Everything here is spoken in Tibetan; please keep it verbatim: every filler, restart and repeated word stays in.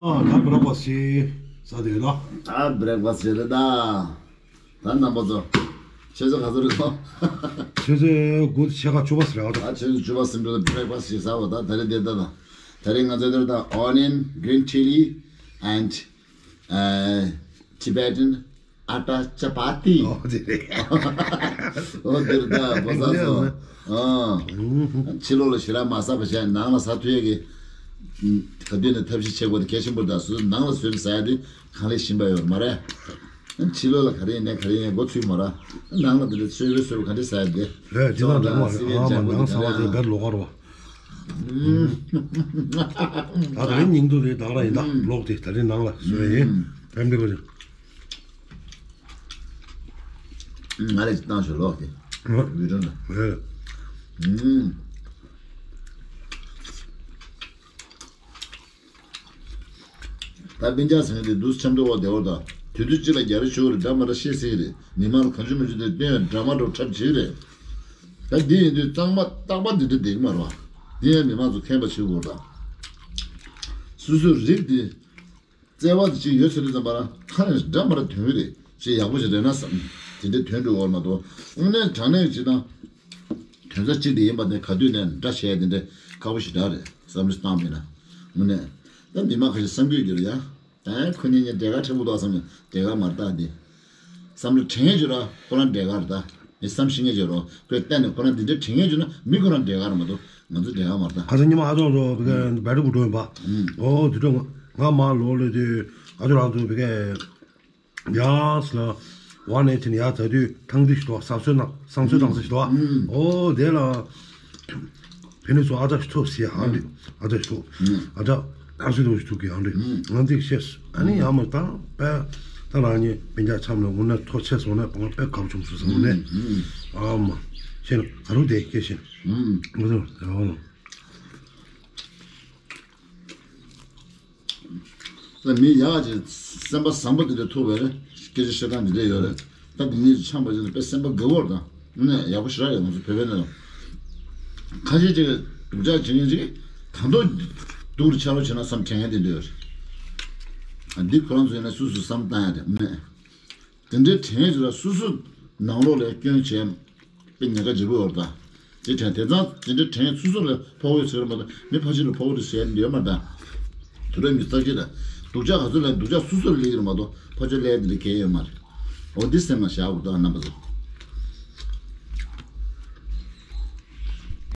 ཨ། ད་བྷེ་རེག་ཕ་སི་ཊི་ཟ་དེ་རེད་ད། ཨ། བྷེ་རེག་ཕ་སི་ཊི་རེད་ད། ད་རྣམ་པ་ཚོ། ཆུ་ཚོད་ག་ཚོད་རེད་ད། ཆུ་ཚོད་དགུ་ཕྱེད་ཀ་བཅུ་པ་ཟེར་རེད་ད། ཨ། ཆུ་ཚོད་བཅུ་པ་ཟིན་འགྲོ་ད། བྷེ་རེག་ཕ་སི་ཊི་ཞིག་ཟ་བ་ད། ད་རེས་འདིར་ད། ད་རེས་ང་ཚོ་འདིར་ད་onion, green chili and, uh, Tibetan atta chapati. ཨོ་དེ་རེད། ཨོ་དེ་རེད་ད། བོད་ས་སོ། ཨ། ཕྱི་ལོགས་ལ་ཞེ་དྲག་མ་ཟ་བ་བྱས། ནང་ལ་ཟ་ཐུབ་ཡས་ཀྱི་ག་དུས་ནས་ཐབས་ཤེས་བྱེད་དགོས་དེ་གལ་ཆེན་པོ་རེད་ད། སོ་སོ་ནང་ལ་བཟོས་ནས་ཟ་ཡ་དེ་གང་ལས་ཞིམ་པ་ཡོད་མ་རེད། ཕྱི་ལོགས་ལ་ག་རེ་ཡིན་ནའི་ག་རེ་ཡིན་མགོ་ཚོས་མ་རེད། ནང་ལ་དེ་འདྲ་བཟོས་པའི་བཟོས་པ་ག་འདྲ་ཟ་ཡ་དེ། ལས་དེ་ནང་དུ་མ་ཨ་མ་ནང་ཚང་མ་དེ་བེར་ལོག་གར་བ། ད་ད་རིང་ཉིན་དུ་རེད་ད་ར་ཡིན་ད། ལོག་དེ་ད་རིང་ནང་ལ་བཟོས་ཡིན། ཕེམ་དེ་གོ་ཅིག་ང་ལས་ཅིག་བཏང་ཞོར་ལོག་གི། ཨ། བི་ཌིའོ་ན། ཨེ། ཨུམ། ད་སྤུན་ཀྱག་ཟེར་མཁན་དེ་འདུག་སེ་འཆམ་འགྲོ་བ་བདེ་བོ་དང་། དུས་ཚོད་གཅིག་ལ་རྒྱ་རེ་ཞུ་རེ་འདྲ་མ་འདྲ་བཤད་སྲིད་རེད། མི་མང་ལ་གང་བྱུང་མི་བྱུང་དེ་སྟོན་འདྲ་མ་འགྲོ་འཁྲབ་བྱེད་རེད། ད་འདི་ཡིན་དུས་གཙང་མ་རྟག་པར་འདི་འདྲ་བསྡད་ཀྱི་མ་རེད་བ། འདི་ཡང་མི་མང་ཚོ་མཁྱེན་པ་བྱེད་དགོས་རེད་ད། སོ་སོའི་རིགས་འདི། བརྩེ་བ་དེ་ཅིག་ཡོད་ཚོད་དུ་ཙམ་པ་ལ་ཁ་ནས་འདྲ་མ་འདྲ་དོན་གྱི་རེད་ཅེས་ཡག་པོ་ཞིག་རེད་ན་བསམ། དེ་འདྲའི་དོན་འགྲོ་བར་མ་གཏོགས། དངོས་གནས་དྲང་གནས་ཅིག་དང་། དོན་རྩ་གཅིག་དེ་ཡིན་པ་དེ་ག་དུས་ནས་འདྲ་བྱས་དེ་འདྲའི་ཁག་པོ་ཞིག་འདྲ་རེད། བསམ་བློ་བཏང་མེད་ན། དངོས་གནས། ད་མི་མང་ཁ་ཤས་བསམ་རྒྱུ་ཡོད་ཀྱི་རེད་ཡ། ཨ། ཁོ་གཉིས་གཉིས་འབྲེལ་བ་འཁྲབ་གི་འདུག་བསམ་ནས་འབྲེལ་བ་མ་རེད་ད་འདི། བསམ་བློ་དྲན་ཡས་བྱོས་ར་ཁོ་རང་འབྲེལ་བ་རེད་ད། མི་བསམ་ཤེས་མཁན་བྱོས་རོགས། ཁོས་གཏན་ནས་ཁོ་རང་འདི་འདྲ་དྲན་ཡས་བྱོས་ན་མི་ཁོ་རང་འབྲེལ་བ་རེད་མ་གཏོགས་ང་ཚོ་འབྲེལ་བ་མ་རེད་ད། ཁ་སང་ཉི་མ་ཨ་ཅོ་ཚོ་བི་གའི་བེ་ཊི་རི་བུ་འགྲོ་ཡིན་པ། ཨོ་དེ་འདྲ་ང་མ་ལོག་ལོས་དེ་ཨ་ཅོ་རང་ཚོ་བི་གའི་ཡང་ལ་ཝ་ནས་ཕྱིན་ཡ་ད་དུས་ཐང་དུས་ཤི་ཏོ་བསང་གསོལ་ནང་བསང་གསོལ་ཐང་ས་ཤི་ཏོ། ཨོ་དེ་ལ། ཕེ་ནི་ཚོ་ཨ་ཅག་ཤི་ཐོབ་སི་ཨ་འདྲི། ཨ་ཅག་ཤི་ཐོབ། ཨ་ཅག་ཨ་ཤི་ཐོབ་ཤི་ཐོབ་ཀྱི་ཨ་འདྲི། ང་འདི་ཤེས། ཨ་ནི་ཡང་མ་ད་པས་ད་རང་ཉིད་སྤུན་ཀྱག་འཆམ་ལ་འུ་ན་ཐོ་ཆེ་སོང་ན་ང་པས་གབ་ཆུང་སུ་སོང་ནས། ཨ་མ། ཤེས་ན་ག་རུ་དེ་སྐྱེ་ཤེས། ང་ཚོ་ཡང་། ད་མི་ཡག་ཅིག་སེམས་པ་བཟང་པོ་དེ་འདྲ་ཐུག་པའི་སྐད་ཆ་བཤད་སྟངས་འདི་འདྲ་ཡོད་རེད། ད་འདི་གཉིས་ཆམ་པ་ཅིག་ལ་དཔེ་སེམས་པ་དགའ་བོར་དང་ནས་ཡག་པོ་ཞེ་དྲག་ཡོད། ང་ཚོ་བོད་པའི་ནང་ཁ་ཤས་ཅིག་སྡུག་ཅག་བྱེད་མཁན་ཅིག་ད་དུང་སྡུག་རུ་ཆགས་རོགས་བྱས་ན་བསམ་དྲན་མཁན་དེ་འདྲ་ཡོད་རེད། འདི་ཁོ་རང་ཚོ་ཡིན་ན་སུ་སུ་བསམ་བཏང་ཡ་རེད་མེད། དེ་འདྲའི་དྲན་ཡོད་ལ་སོ་སོ་ནང་ལོགས་ལ་སྐྱོན་བྱས་དཔེ་ཉེན་ཁ་ལྗིད་པོ་ཡོད་རེད་ད། དེ་དྲན་དེ་ཙང་དེ་འདྲའི་དྲན་སོ་སོ་ལ་ཕོག་ཡོད་ཟེར་མ་གཏོགས་མི་ཕ་ཕྱི་ལ་ཕོག་རེད་ཟེར་ཡ་ཡོད་མ་རེད་ད། དུ་ར་མི་ཚགས་ཅིག་ལ་སྡུག་ཅག་ག་ཚོད་ལ་སྡུག་ཅག་སོ་སོ་ལ་སླེབས་ཀྱི་རེད་མ་གཏོགས་ཕ་ཕྱོགས་སླེབས་དེ་འདྲ་གལ་ཡོད་མ་རེད། འོ་འདི་སེམས་ལ་བཞག་དགོས་ད་རྣམ་པ་ཚོ།